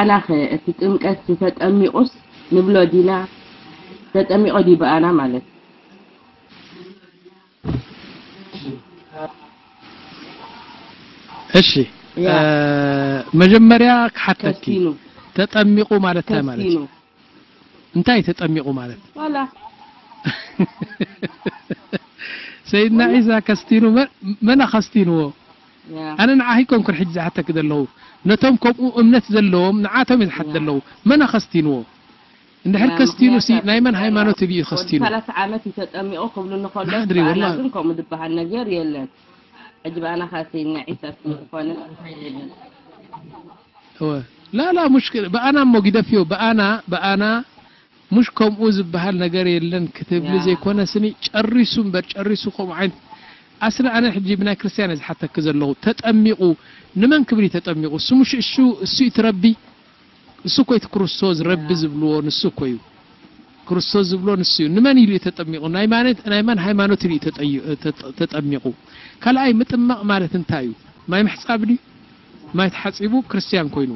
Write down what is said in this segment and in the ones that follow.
ብኣና ኸ እቲ ጥምቀት ተጠሚቑስ ንብሎ ዲና? ተጠሚቑ ድዩ ብኣና ማለት? እሺ፣ ያ። እ፣ መጀመርያ ክሓተኪ፣ ከስቲኑ። ተጠሚቑ ማለት እንታይ ማለት እዩ? ከስቲኑ። እንታይ ተጠሚቑ ማለት? ዋላ። ሰይድና ዒሳ ከስቲኑ መ-፣ መን ከስቲንዎ? ያ። ኣነ ንዓኺ ኮንኩን ሕጂ ዝሓተኪ ዘለኹ። ነቶም ከምኡ እምነት ዘለዎም ንዓቶም እየ ዝሓት ያ። ዘለኹ። መን ከስቲንዎ? እንድሕር ያ፣ ከስቲኑ ሲ ምኽንያቱ ናይ መን ወዲ ሃይማኖት እዩ ከስቲኑ? ሰላሳ ዓመት እዩ ተጠሚቑ ክብሉ እንከሎ ማድሪ ብኣና ወላሂ። ግን ከምኡ ዝበሃል ነገር የለን። ሕጂ ብኣና ኸ ሰይድና ዒሳ ስም ዝኾነ እወ። ላ ላ ሙሽ ብኣና እሞ ግደፍዮ። ብኣና ብኣና ሙሽ ከምኡ ዝበሃል ነገር የለን ክትብሊ ያ። ዘይኮነ ስኒ ጨሪሱ እምበር ጨሪሱ ከምኡ ዓይነት ኣስሊ ኣነ ሕጂ ብናይ ክርስቲያን እየ ዝሓተኪ ዘለኹ። ተጠሚቑ ንመን ክብል እዩ ተጠሚቑ? እሱ ሙሽ እሱ እሱ እዩ እቲ ረቢ? እሱ እኮ እቲ ክርስቶስ ረቢ ያ። ዝብልዎ ንሱ እኮ እዩ። ክርስቶስ ዝብሎ ንሱ እዩ። ንመን ኢሉ እዩ ተጠሚቑ? ናይ ማነት ናይ መን ሃይማኖት ኢሉ እዩ ተጠዩ-፣ ተጠ-፣ ተጠሚቑ? ካልኣይ ምጥማቕ ማለት እንታይ እዩ? ማይ ምሕጻብ ድዩ? ማይ ተሓጺቡ ክርስቲያን ኮይኑ።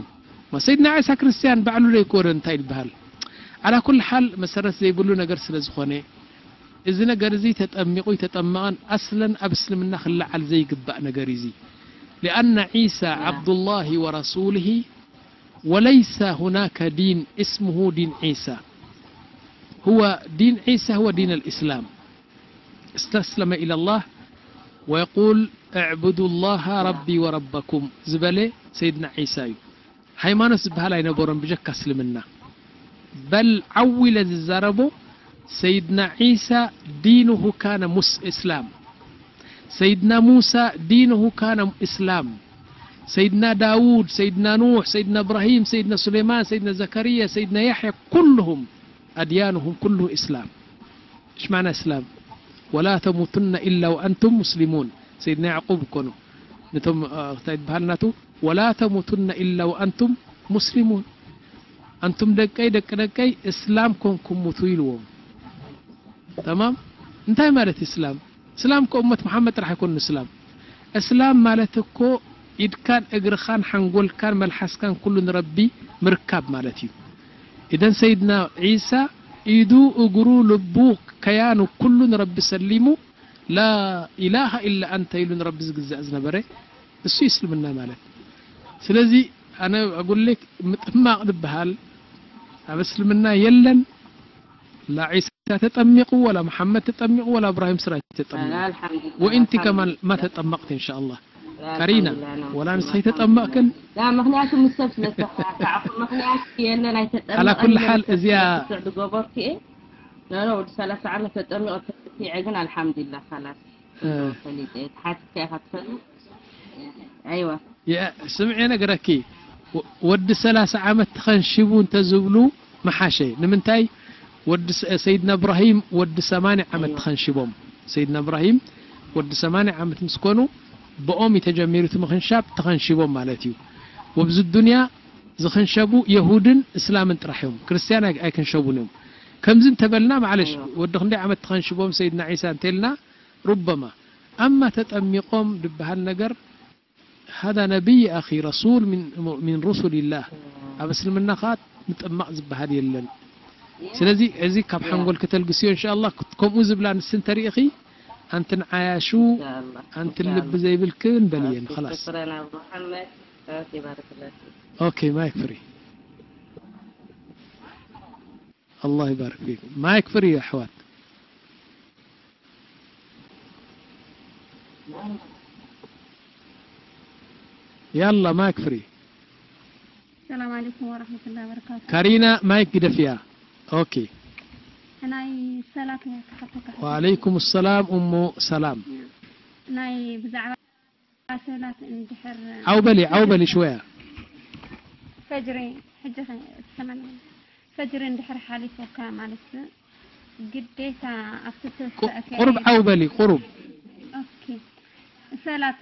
ማ ሰይድና ዒሳ ክርስቲያን ባዕሉ ዘይኮነ እንታይ ይበሃል? ዓላ ኩል ሓል መሰረት ዘይብሉ ነገር ስለ ዝኾነ እዚ ነገር እዚ ተጠሚቑ ይተጠመቐን ኣስለን ኣብ እስልምና ክለዓል ዘይግባእ ነገር እዩ እዚ። لأن عيسى ያ። عبد الله ورسوله وليس هناك دين اسمه دين عيسى. هو دين عيسى هو دين الإسلام. استسلم إلى الله ويقول: "اعبدوا الله ربي وربكم" ዝበለ ሰይድና ዒሳ እዩ። ሃይማኖት ዝበሃል ኣይነበሮን ብጀካ እስልምና። በል ዓው ኢለ ዝዛረቦ ሰይድና ዒሳ ዲንሁ ካነ ሙስ-፣ እስላም። ሰይድና ሙሳ ዲንሁ ካነ እስላም። ሰይድና ዳውድ፣ ሰይድና ኑሕ፣ ሰይድና እብራሂም፣ ሰይድና ሱሌማን፣ ሰይድና ዘከርያ፣ ሰይድና ያሕያ ኩልሁም ኣድያንሁም ኩልሁ እስላም። እሽ ማዕና እስላም? "ወላ ተሙቱነ ኢላ ወኣንቱም ሙስሊሙን" ሰይድና ያዕቁብ እኮ ነው። ነቶም፣ አ፣ እንታይ ይበሃል ናቱ? "ወላ ተሙቱነ ኢላ ወኣንቱም ሙስሊሙን" ኣንቱም ደቀይ ደቂ ደቀይ እስላም ኮንኩም ሙቱ ኢልዎም። ተማም? እንታይ ማለት እስላም? እስላም እኮ እመት መሓመድ ጥራሕ ኣይኮኑን እስላም። እስላም ማለት እኮ ኢድካን እግርኻን ሓንጎልካን መልሓስካን ኩሉ ንረቢ ምርካብ ማለት እዩ። ኢደን ሰይድና ዒሳ ኢዱ፣ እግሩ፣ ልቡ፣ ከያኑ ኩሉ ንረቢ ሰሊሙ ላ ኢላሃ ኢላ ኣንተ ኢሉ ንረቢ ዝግዛእ ዝነበረ እሱ እዩ እስልምና ማለት። ስለዚ ኣነ ኣጉልክ ምጥማቕ ዝበሃል ኣብ እስልምና የለን። ላ ዒሳ ተጠሚቑ ወላ መሓመድ ተጠሚቑ ወላ እብራሂም ስራጅ ተጠሚቑ ኣልሓምዱሊላህ፣ ወኢንቲ ከማን ኣልሓምዱሊላህ። ማ ተጠመቕቲ እንሻ ኣላህ። ኣልሓምዱሊላህ፣ ካሪና ኣልሓምዱሊላህ። ወላ ንስኺ ተጠመቕክን ላ፣ ምኽንያቱ ምስ ሰብ ስለ ዝተኻዕካዕኩ፣ ምኽንያቱ የለን፣ ኣይተጠመቐን ዓላ ኩል ኢለ ሓል ሰብ እዚኣ ስለ ዝገበርኩ እየ። ኖ፣ ኖ፣ ወዲ ሰላሳ ዓመት ተጠሚቑ ተሰኪዐ ግን ኣልሓምዱሊላህ፣ ካላስ። እ። ፈሊጠ እየ። ተሓቲትካ ኢኻ ትፈልጥ? ኣይዋ። የ-፣ ስምዒ ነገረኪ፣ ወ-፣ ወዲ ሰላሳ ዓመት ተኸንሽቡ እንተ ዝብሉ መሓሸ። ንምንታይ? ወዲ ሰ-፣ ሰይድና እብራሂም ወዲ ሰማንያ ዓመት ኣይዋ። ተኸንሽቦም። ሰይድና እብራሂም ወዲ ሰማንያ ዓመት ምስ ኮኑ ብኦም እዩ ተጀሚሩ እቲ ምኽንሻብ፣ ተኸንሽቦም ማለት እዩ። ወብዚ ዱንያ ዝኽንሸቡ የሁድን እስላምን ጥራሕ እዮም። ክርስትያን ኣይ-፣ ኣይክንሸቡን እዮም። ከምዚ እንተበልና፣ ማዕለሽ፣ ኣይዋ። ወዲ ክንደይ ዓመት ተኸንሽቦም ሰይድና ዒሳ እንተልና፣ ሩበማ። ኣማ ተጠሚቖም ዝበሃል ነገር፣ ሃዛ ነቢይ ኣኺ፣ ረሱል ሚን፣ ሚን ሩሱሊላህ። ኣብ እስልምና ኸኣ ምጥማቕ ዝበሃል የለን። ስለዚ፣ እዚ ካብ ሓንጎል ከተልግስዮ፣ እንሻ ኣላህ፣ ከምኡ ዝብላ ንስን ተሪእኺ፣ ኣንትን ዓያሹ፣ ኢንሻ ኣላህ፣ ኣንትን ኢንሻ ልቢ ኣላህ። ዘይብልክን በልየን፣ ኦኬ፣ ኸላስ። ሽክረን ኣቡ መሓመድ። ኦኬ፣ ባረከላህ ፊክ። ኦኬ፣ ማይክ ፍሪ። ኣላህ ይባርክ ፊኩም። ማይክ ፍሪ፣ ኣሕዋት። ያላ፣ ማይክ ፍሪ። ሰላም ዓለይኩም ወራህመቱላሂ ወበረካቱ። ካሪና፣ ማይክ ግደፍያ። ኦኬ። ናይ ሰላት እየ ክሓተካ። ወዓለይኩም ሰላም፣ እሙ ሰላም። ናይ ብዛዕባ ሰላት እንድሕር ዓው በሊ፣ ዓው በሊ ሽወያ። ፈጅሪ፣ ሕጂ ኸ-፣ ትሰማኒ? ፈጅሪ እንድሕር ሓሊፉካ ማለት ግዴታ ኣብቲ ቁ-፣ ትወስድ ቁሩብ ዓው በሊ፣ ቁሩብ። ኦኬ። ሰላት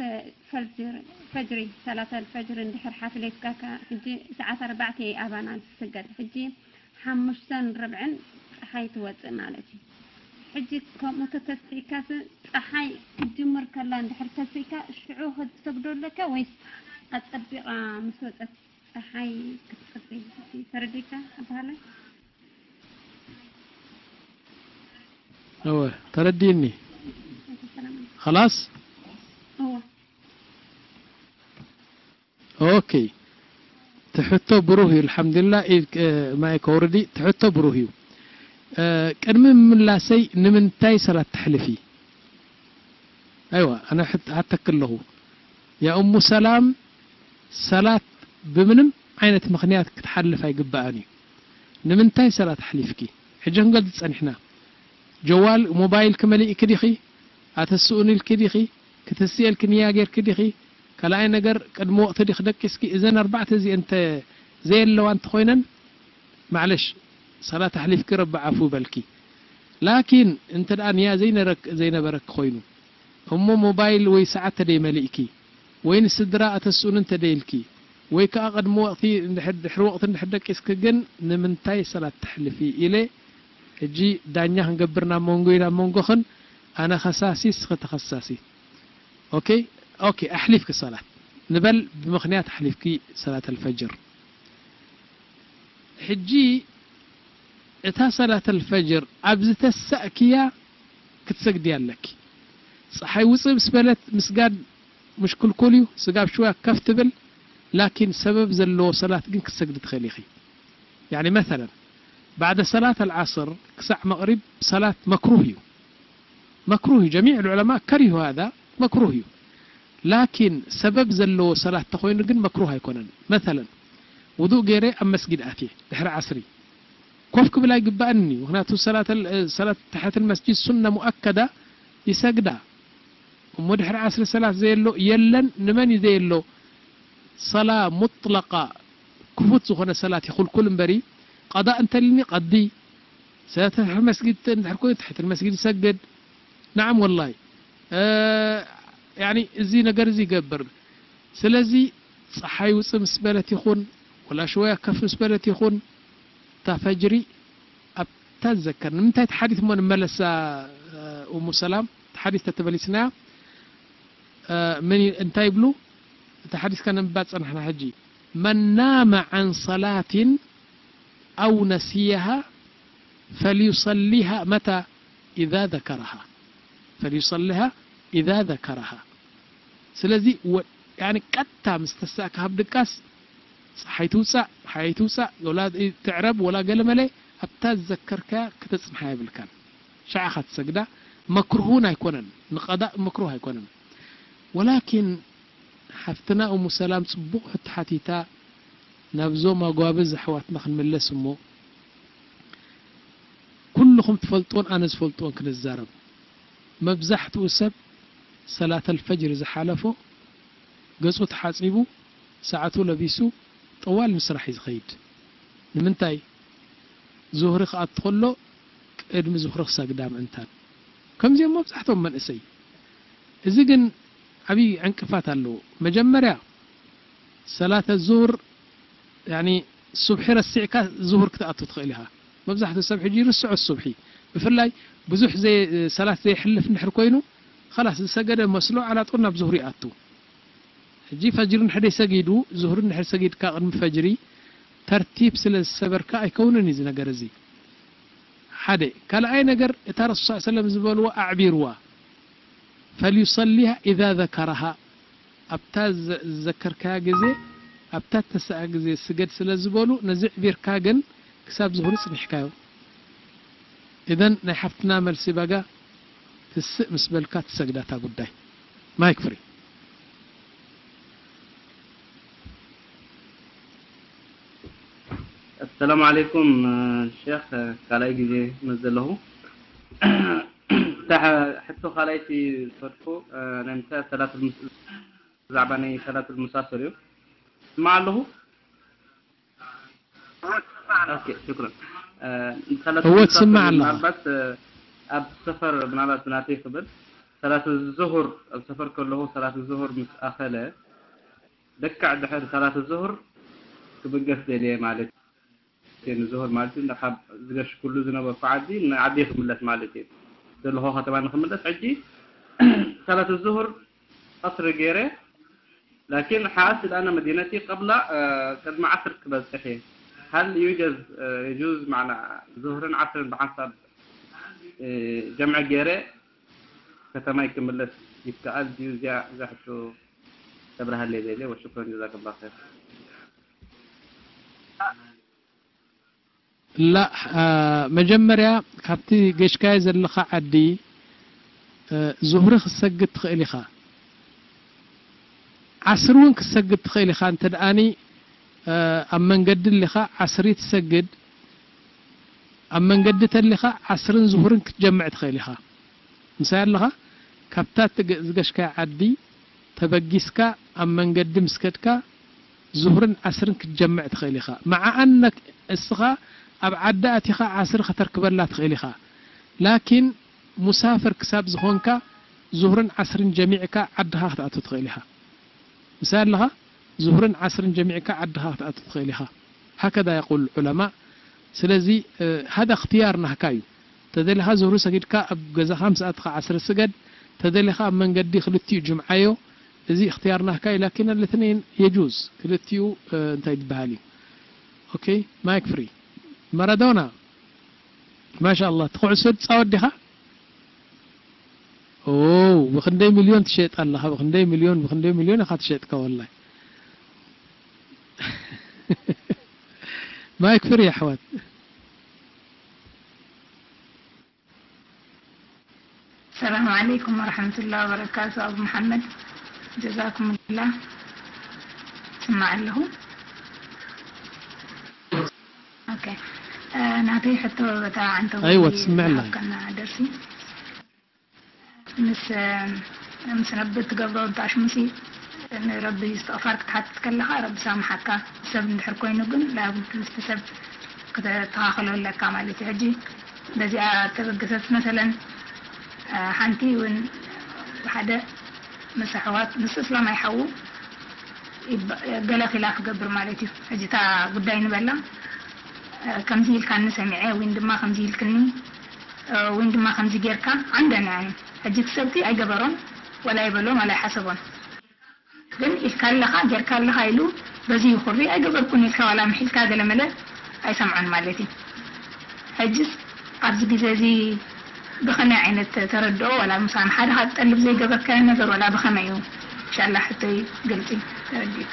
ፈጅር፣ ፈጅሪ፣ ሰላት ኣልፈጅር እንድሕር ሓፍሌትካ ከ-፣ ሕጂ ሰዓት ኣርባዕተ ኣባና ዝስገድ። ሕጂ ሓሙሽተን ርብዕን ፀሓይ ትወፅእ ማለት እዩ። ሕጂ ከምኡ ተተስኢካስ ፀሓይ ክትጅምር ከላ እንድሕር ተስኢካ ሽዑ ክትሰግዶ ኣለካ ወይስ ኣፀቢቓ ምስ ወፀት ፀሓይ ክትፅበይ? ተረዲካ ኣባሃለይ እወ ተረዲኒ ሰላም خلاص እወ ኦኬ ትሕቶ ብሩህ እዩ الحمد لله ማይ ከውርዲ ትሕቶ ብሩህ እዩ ቅድሚ ምላሰይ ንምንታይ ሰላት ተሕልፊ ኣይዋ ኣነ ሓተክ ኣለኹ ያ እሙ ሰላም ሰላት ብምንም ዓይነት ምኽንያት ክትሓልፍ ኣይግባኣን እዩ ንምንታይ ሰላት ኣሕሊፍኪ ሕጂ ክንገልጽ ጸኒሕና ጀዋል ሞባይል ክመሊእኪ ዲኺ ኣተስኡን ኢልኪ ዲኺ ክትስእልኪ ንያ ጌርኪ ዲኺ ካልኣይ ነገር ቅድሚ ወቕቲ ዲኺ ደቂስኪ እዘን ኣርባዕተ እዚአን እንተ ዘየለዋ እንተኾይነን ማዕለሽ ሰላት ኣሕሊፍኪ ረቢ ዓፉ ይበልኪ ላኪን እንተ ደኣ ንያ ዘይነረክ ዘይነበረኪ ኮይኑ እሞ ሞባይል ወይ ሰዓት ተደይ መሊእኪ ወይ ንስድራ ኣተስኡን እንተ ደይልኪ ወይ ከኣ ቅድሚ ወቕቲ እንድሕር ድሕሪ ወቕቲ እንድሕር ደቂስኪ ግን ንምንታይ ሰላት ተሕልፊ ኢለ ሕጂ ዳኛ ክንገብር ናብ መንጎይ ናብ መንጎኽን ኣነ ኸሳሲ እስኺ ተኸሳሲ ኦኬ ኦኬ ኣሕሊፍኪ ሰላት ንበል ብምኽንያት ኣሕሊፍኪ ሰላት ኣልፈጅር ሕጂ እታ ሰላት ኣልፈጅር ኣብ ዝተሰእክያ ክትሰግድያ ኣለኪ ፀሓይ ውፅእ ምስ በለት ምስጋድ ምሽ ክልኩል እዩ ስጋብ ሽዋ ከፍ ትብል ላኪን ሰበብ ዘለዎ ሰላት ግን ክትሰግዲ ትኽእል ኢኺ يعني مثلا بعد صلاة العصر ክሳዕ መቕሪብ ሰላት መክሩህ እዩ መክሩህ እዩ جميع العلماء كرهوا هذا መክሩህ እዩ ላኪን ሰበብ ዘለዎ ሰላት ተኾይኑ ግን መክሩህ ኣይኮነን مثلا ውዱእ ገይረ ኣብ መስጊድ ኣትየ ድሕሪ ዓስሪ ኮፍ ክብል ኣይግባእን እዩ ምክንያቱ ሰላት ሰላት ተሐት መስጂድ ሱና ሙኣከዳ ይሰግዳ እሞ ድሕሪ ዓስሪ ሰላት ዘየሎ የለን ንመን እዩ ዘየሎ ሰላ ሙጥለቃ ክፉት ዝኾነ ሰላት ይኹልኩል እምበሪ ቀዳእ እንተልኒ ቀዲ ሰተሕ መስጊድ እንድሕር ኮይኑ ትሕቲ መስጊድ ይሰግድ ናዓም ወላይ ያኒ እዚ ነገር እዚ ይገብር ስለዚ ፀሓይ ውፅእ ምስ በለት ይኹን ወላ ሽወያ ከፍ ምስ በለት ይኹን እታ ፈጅሪ ኣብታ ዝዘከር ንምንታይ እቲ ሓዲት እሞ ንመለሳ እሙ ሰላም እቲ ሓዲት ተተመሊስናያ ምን እንታይ ይብሉ እቲ ሓዲስ ከነንባ ጸናሕና ሕጂ من نام عن صلاة أو نسيها فليصلها متى إذا ذكرها فليصلها إذا ذكرها ስለዚ ቀጥታ ምስ ተሳእካ ካብ ድቃስ ፀሓይ ትውፃእ ሓይ ትውፃእ ወላ ትዕረብ ወላ ገለመለ ኣብታ ዝዘከርካያ ከተፅንሓ የብልካን ሸዓኻ ትሰግዳ መክርሁን ኣይኮነን ንቀዳእ መክሩህ ኣይኮነን ወላኪን ሓፍትና እሙ ሰላም ፅቡቕ ሕቶ ሓቲታ ናብዞም ኣጓብዝ ኣሕዋትና ክንምለስ እሞ ኩልኹም ትፈልጥዎን ኣነ ዝፈልጥዎን ክንዛረብ መብዛሕትኡ ሰብ ሰላት ኣልፈጅር ዝሓለፎ ገፁ ተሓፂቡ ሰዓቱ ለቢሱ ጠዋል ምስራሕ እዩ ዝኸይድ ንምንታይ ዙህሪ ክኣቱ ከሎ ቅድሚ ዙህሪ ክሰግዳ ምእንታን ከምዚኦም መብዛሕትኦም መንእሰይ እዚ ግን ዓብዪ ዕንቅፋት ኣለዎ መጀመርያ ሰላተ ዙህር ያኒ ሱብሒ ረሲዕካ ዙሁር ክትኣቱ ትኽእል ኢኻ። መብዛሕትኡ ሰብ ሕጂ ይርስዖ ሱብሒ። ብፍላይ ብዙሕ ዘይ-፣ ሰላት ዘየሕልፍ እንድሕር ኮይኑ፣ ኸላስ ዝሰገደ መስሎ ዓላጦል ናብ ዙሁር ይኣቱ። ሕጂ ፈጅሪ እንድሕር ሰጊዱ፣ ዙሁር እንድሕር ሰጊድካ ቅድሚ ፈጅሪ ተርቲብ ስለ ዝሰበርካ ኣይከውንን እዩ እዚ ነገር እዚ። ሓደ። ካልኣይ ነገር፣ እታ ረሱል ሰለላሁ ዐለይሂ ወሰለም ዝበልዋ ኣዕቢርዋ። ፈልዩሰሊሃ ኢዛ ዘከረሃ። ኣብታ ዘ-፣ ዝዘከርካያ ግዜ፣ ኣብታ እተሰኣ ግዜ ስገድ ስለ ዝበሉ፣ ነዚ ኣዕቢርካ ግን ክሳብ ዙሁሪ ጽኒሕካዮ። ኢዘን ናይ ሓፍትና መልሲ ባጋ ትስእ ምስ በልካ ትሰግዳ እታ ጉዳይ። ማይክ ፍሪ። السلام عليكم ሸኽ ካልኣይ ግዜ ምስ ዘለኹ እታ ሕቶ ካልኣይቲ ዝፈትኩ ናይ ምሳሌ ሰላት ብዛዕባ ናይ ሰላት ሙሳፍር እዩ ስማዕ ኣለኹ ኦኬ ሽክራን ሰላት እወ ትስማዕ ኣለኻ ምናልባት ኣብ ሰፈር ምናልባት ብናተይ ክብል ሰላት ዙሁር ኣብ ሰፈር ከለኹ ሰላት ዙሁር ምስ ኣኸለ ልክዕ ድሕሪ ሰላት ዙሁር ክብገስ ደልየ ማለት እዩ ንዙሁር ማለት እዩ ካብ ዝገሽኩሉ ዝነበርኩ ዓዲ ንዓዲ ክምለስ ማለት እዩ ዘለኹ ከተማ ንክምለስ ሕጂ ሰላት ዙሁር ቀስሪ ገይረ ላኪን ሓስ الآن مدينتي قبل ቅድሚ ዓስር ክበፅሕ እየ هل يوجد، آه، يجوز معنا ظهرا عصرا بحسب، آه، جمع ገይረ ከተማይ ክምለስ ይከኣል ድዩ? እዚኣ፣ እዛ ሕቶ ተብርሃለይ ደልየ። ወሽክረን ጀዛከላሁ ኸይር። ላ፣ አ፣ መጀመርያ ካብቲ ገሽካዮ ዘለኻ ዓዲ፣ እ፣ ዙህሪ ክትሰግድ ትኽእል ኢኻ። ዓስሪ እውን ክትሰግድ ትኽእል ኢኻ። እንተ ደኣኒ፣ እ፣ ኣብ መንገዲ ኣሊኻ ዓስሪ ትሰግድ፣ ኣብ መንገዲ ተሊኻ ዓስርን ዙህርን ክትጀምዕ ትኽእል ኢኻ። ምሳይ ኣለኻ፣ ካብታ ትገ-፣ ዝገሽካዮ ዓዲ ተበጊስካ ኣብ መንገዲ ምስ ከድካ ዙህርን ዓስርን ክትጀምዕ ትኽእል ኢኻ። መዓ ኣነክ እስኻ ኣብ ዓዲ ኣቲኻ ዓስሪ ከተርክበላ ትኽእል ኢኻ። ላኪን ሙሳፍር ክሳብ ዝኾንካ ዙህርን ዓስርን ጀሚዕካ ዓድኻ ክትኣቱ ትኽእል ኢኻ። ምሳይ ኣለኻ፣ ዙህርን ዓስርን ጀሚዕካ ዓድኻ ክትኣቱ ትኽእል ኢኻ። ሃከዛ የቁል ዑለማ። ስለዚ፣ እ፣ ሃዳ እኽትያር ናህካ እዩ። ተደሊኻ ዙህሪ ሰጊድካ ኣብ ገዛኻ ምስ ኣትኻ ዓስሪ ስገድ፣ ተደሊኻ ኣብ መንገዲ ክልቲኡ ጅምዓዮ። እዚ እኽትያር ናህካ እዩ። ላኪን ኣለትነይን የጁዝ፣ ክልቲኡ፣ እ፣ እንታይ ዝበሃል እዩ። ኦኬ፣ ማይክ ፍሪ። ማራዶና፣ ማሻ ኣላህ፣ ትኹዕሶ ትጻወት ዲኻ? ኦ፣ ብኽንደይ ሚልዮን ትሸጥ ኣለኻ? ብኽንደይ ሚልዮን፣ ብኽንደይ ሚልዮን ኢኻ ትሸጥካ ወላሂ። ማይክ ፍሪ ኣሕዋት። السلام عليكم ورحمة الله وبركاته. أبو محمد، جزاكم الله. ስማዕ ኣለኹ። ኦኬ። እ፣ ናተይ ሕቶ በታ ዓንተዊ ኣይወ፣ ትስምዕ ኣላ። ዝሃብካና ደርሲ። ምስ፣ ምስ ረቢ እትገብሮ እንተኣሽሙሲ ንረቢ እስትቕፋር ክትሓትት ከለኻ ረቢ ሳምሓካ። ሰብ እንድሕር ኮይኑ ግን ላብድ ምስቲ ሰብ ክተተኻኽሎ ኣለካ ማለት እዩ። ሕጂ በዚኣ ተበገሰት መሰለን፣ እ፣ ሓንቲ እውን ሓደ ምስ ኣሕዋት ምስ እስላማይ ሓዉ ይባ-፣ ገለ ኺላፍ ክገብር ማለት እዩ። ሕጂ እታ ጉዳይ ንበላ፣ እ፣ ከምዚ ኢልካኒ ሰሚዐ፣ ወይን ድማ ከምዚ ኢልክኒ፣ እ፣ ወይን ድማ ከምዚ ጌርካ፣ ዓንደን ያኒ። ሕጂ እቲ ሰብቲ ኣይገበሮን፣ ወላ ኣይበሎን፣ ወላ ኣይሓሰቦን። ግን ኢልካ ኣለኻ፣ ጌርካ ኣለኻ ኢሉ፣ በዚ ይኹሪ፣ ኣይገበርኩን ኢልካ፣ ዋላ ምሒልካ ገለ መለ ኣይሰምዖን ማለት እዩ። ሕጅስ ኣብዚ ግዜ እዚ ብኸመይ ዓይነት ተረድኦ፣ ዋላ ምሳን ሓደ ካብ ትጠልብ ዘይገበርካዮ ነገር፣ ዋላ ብኸመይ እዩ? ኢንሻላህ ሕቶይ ግልጺ ተረዲእካ።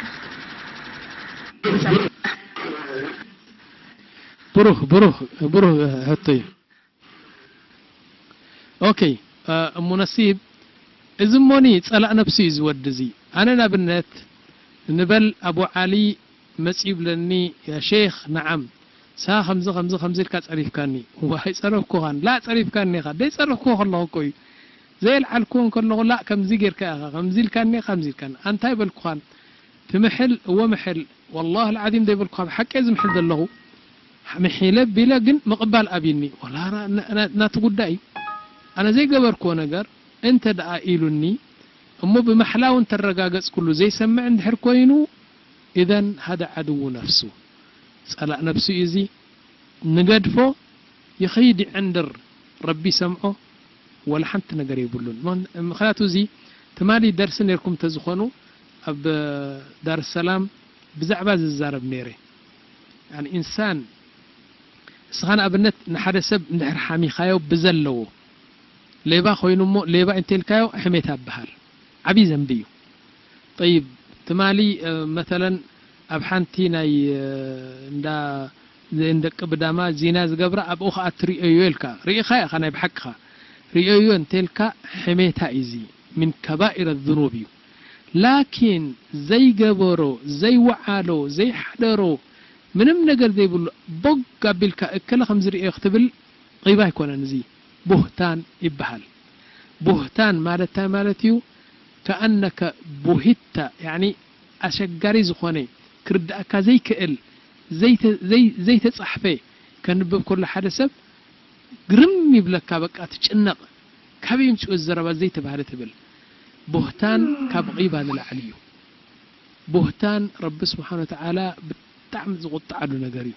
ብሩኽ፣ ብሩኽ፣ ብሩኽ ሕቶ እዩ። ኦኬ፣ እ፣ እሙ ነሲብ፣ እዚ እሞኒ ጸላእ ነብሱ እዩ እዚ ወዲ እዚ። ኣነ ናብነት ንበል ኣቡ ዓሊ መጺኡ ይብለኒ፣ ያ ሼኽ፣ ነዓም፣ ንስኻ ከምዚ፣ ከምዚ፣ ከምዚ ኢልካ ጸሪፍካኒ። እዋ፣ ኣይጸረፍኩኻን። ላእ ጸሪፍካኒ ኢኻ። ደይጸረፍኩ ከለኹ እኮ እዩ። ዘየልዓልኩዎ እንከለኹ፣ ላእ ከምዚ ጌርካ ኢኻ፣ ከምዚ ኢልካኒ፣ ከምዚ ኢልካኒ። ኣንታይ በልኩኻን? ትምሕል፣ እወ ምሕል። ወላሂ ልዓዚም ዘይበልኩኻ፣ ብሓቂ እየ ዝምሕል ዘለኹ። ምሒለ ቢለ ግን ምቕባል ኣብይኒ። ወላ ና-፣ ና-፣ ናቱ ጉዳይ እዩ። ኣነ ዘይገበርክዎ ነገር እንተ ደኣ ኢሉኒ፣ እሞ ብማሕላ እውን ተረጋገጽኩሉ ዘይሰምዕ እንድሕር ኮይኑ፣ ኢዘን ሃደ ዓድዉ ነፍሱ። ጸላእ ነፍሱ እዩ እዚ። ንገድፎ፣ ይኸይድ ይዕንድር፣ ረቢ ይሰምዖ፣ ወላ ሓንቲ ነገር የብሉን። ምን-፣ ምኽንያቱ እዚ ትማሊ ደርሲ ነይርኩም እንተዝኾኑ፣ ኣብ ዳርሰላም ብዛዕባ ዝዛረብ ነይረ። ያኒ ኢንሳን፣ እስኻ ንኣብነት ንሓደ ሰብ እንድሕር ሓሚኻዮ ብዘለዎ፣ ሌባ ኮይኑ እሞ ሌባ እንተልካዮ ሕሜታ ይበሃል። ዓብዪ ዘንቢ እዩ። ጠይብ፣ ትማሊ፣ እ፣ መተለን ኣብ ሓንቲ ናይ፣ እ፣ እንዳ፣ ዘን ደቂ ብዳማ ዚና ዝገብራ ኣብኡ ኸኣ ትርእዮ ኢልካ፣ ርኢኻ ኢኻ ናይ ብሓቅኻ። ርእዮ እንተልካ ሕሜታ እዩ እዚ፣ ምን ከባኢረ ዙኑብ እዩ። ላኪን ዘይገበሮ፣ ዘይወዓሎ፣ ዘይሓደሮ፣ ምንም ነገር ዘይብሉ ቦግ ኣቢልካ እከለ ከም ዝርእዮ ክትብል ጊባ ኣይኮነን፣ እዚ ቡህታን ይበሃል። ቡህታን ማለት እንታይ ማለት እዩ? ከኣነከ ቡሂታ፣ ያኒ ኣሸጋሪ ዝኾነ ክርድኣካ ዘይክእል፣ ዘይተ-፣ ዘይ-፣ ዘይተጻሕፈ ከንብብ ከሎ ሓደ ሰብ ግርም ይብለካ፣ በቃ ትጭነቕ። ካበይ ይምጽኡ ዘረባ ዘይተባህለ ትብል። ቡህታን ካብ ጊባ ንላዕሊ እዩ። ቡህታን ረቢ ስብሓነ ወተዓላ ብጣዕሚ ዝቑጣዓሉ ነገር እዩ።